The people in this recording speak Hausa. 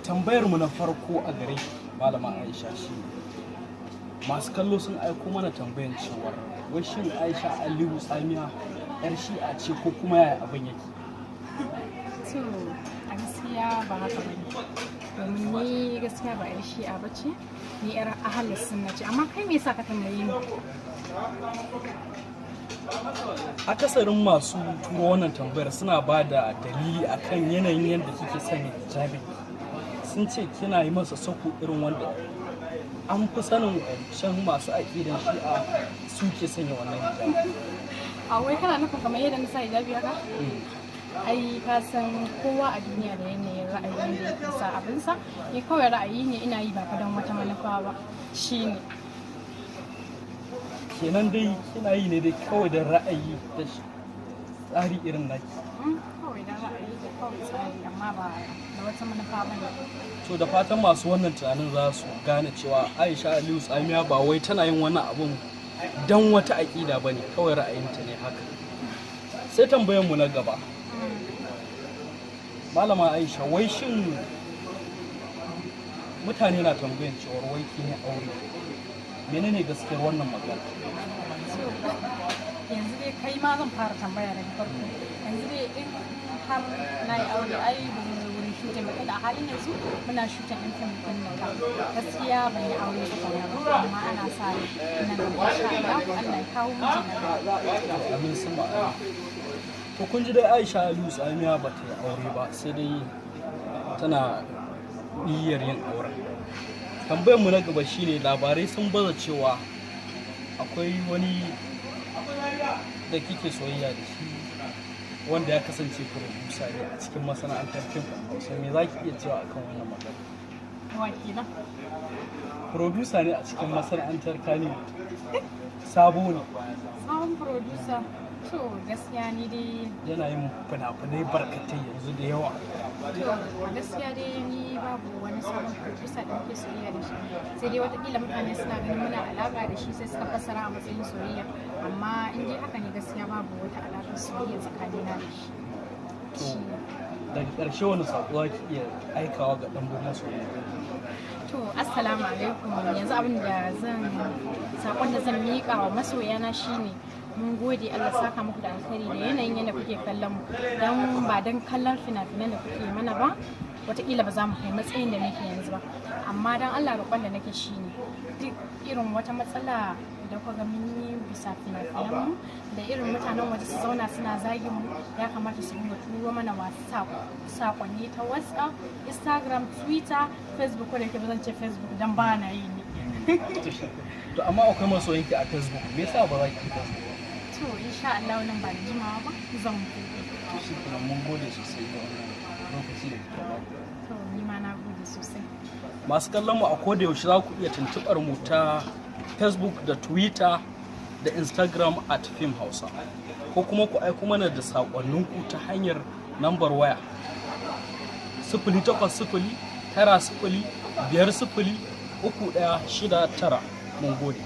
Tambayar mu na farko a gare ki, Malama Aisha, shi masu kallo sun aiko mana tambayan cewar wai shin Aisha Aliyu Tsamiya yar Shi'a ce ko kuma yaya abin yake? To, a gaskiya ba haka ba ne. Domin ni gaskiya ba 'yar Shi'a ba ce, ni 'yar Ahalus Sunna ce. Amma kai, me yasa ka tambaye ni? Akasarin masu turo wannan tambayar suna ba da dalili akan yanayin yadda kike sanya hijabi. Sun ce kina yi masa sako irin wanda an fi sanin can masu aƙidan Shi'a suke sanya wannan hijabi. A wai kana nufin kamar yadda na sa hijabi haka? Ai ka san kowa a duniya da yanayin ra'ayin da yake sa abinsa. Ni kawai ra'ayi ne ina yi, ba fa don wata manufa ba. Shine. Kenan dai kina yi ne dai kawai don ra'ayi da tsari irin naki? Kawai don ra'ayi da kawai tsari, amma ba da wata manufa ba ne. To, da fatan masu wannan tunanin za su gane cewa Aisha Aliyu Tsamiya ba wai tana yin wannan abun don wata aƙida ba ne, kawai ra'ayinta ne haka. Sai tambayar mu na gaba. Malama Aisha, wai shin mutane na tambayan cewar wai kin yi aure? Menene gaskiyar wannan magana? So, yanzu dai kai ma zan fara tambaya daga farko. Yanzu dai in har na yi aure, ai ba zan zo wurin shooting ba, tunda a halin yanzu muna shooting ɗin fim ɗin nan ba. Gaskiya ban yi aure tukuna ba, amma ana sa rai nan gaba, insha Allah, Allah ya kawo miji na gaba. Amin summa amin. To, kun ji dai, Aisha Aliyu Tsamiya ba ta yi aure ba, sai dai tana niyyar yin auren. Tambayar mu na gaba shine, labarai sun baza cewa akwai wani da kike soyayya da shi wanda ya kasance producer ne a cikin masana'antar fim ɗin Hausa. Me za ki iya cewa akan wannan magana? Wa kenan? Producer ne a cikin masana'antar Kannywood, sabo ne. Sabon producer? To, gaskiya ni dai Yana yin fina-finai barkatai yanzu da yawa. To, a gaskiya dai ni babu wani sabon producer da muke soyayya da shi. Sai dai watakila mutane suna ganin muna alaƙa da shi, sai suka fassara a matsayin soyayya. Amma in dai haka ne, gaskiya babu wata alaƙar soyayya tsakanina da shi. To, daga ƙarshe wani saƙo za ki iya aikawa ga ɗan masoya? To, assalamu alaikum. Yanzu abin da zan sakon da zan miƙa wa masoyana shine mun gode, Allah saka muku da alkhairi da yanayin yadda kuke kallon mu. Dan ba dan kallon fina-finan da kuke mana ba, wataƙila ba za mu kai matsayin da muke yanzu ba. Amma dan Allah, roƙon da nake shine duk irin wata matsala da kuka ga mun yi bisa fina-finan mu, da irin mutanen waje su zauna suna zagin mu, ya kamata su dinga turo mana sakonni ta WhatsApp, Instagram, Twitter, Facebook. Ko da yake ba zan ce Facebook dan ba na yi ne. To, amma akwai masoyanki a Facebook, me yasa ba za ki yi Facebook ba? To, insha Allah nan ba da jimawa ba zan buɗe. To, shi kuma mun gode sosai da wannan lokaci da kika ba. To, ni ma na gode sosai. Masu kallon mu, a koda yaushe za ku iya tuntuɓar mu ta Facebook da Twitter da Instagram @FilmHausa, ko kuma ku aiko mana da saƙonninku ta hanyar nambar waya 08090503169. Mun gode.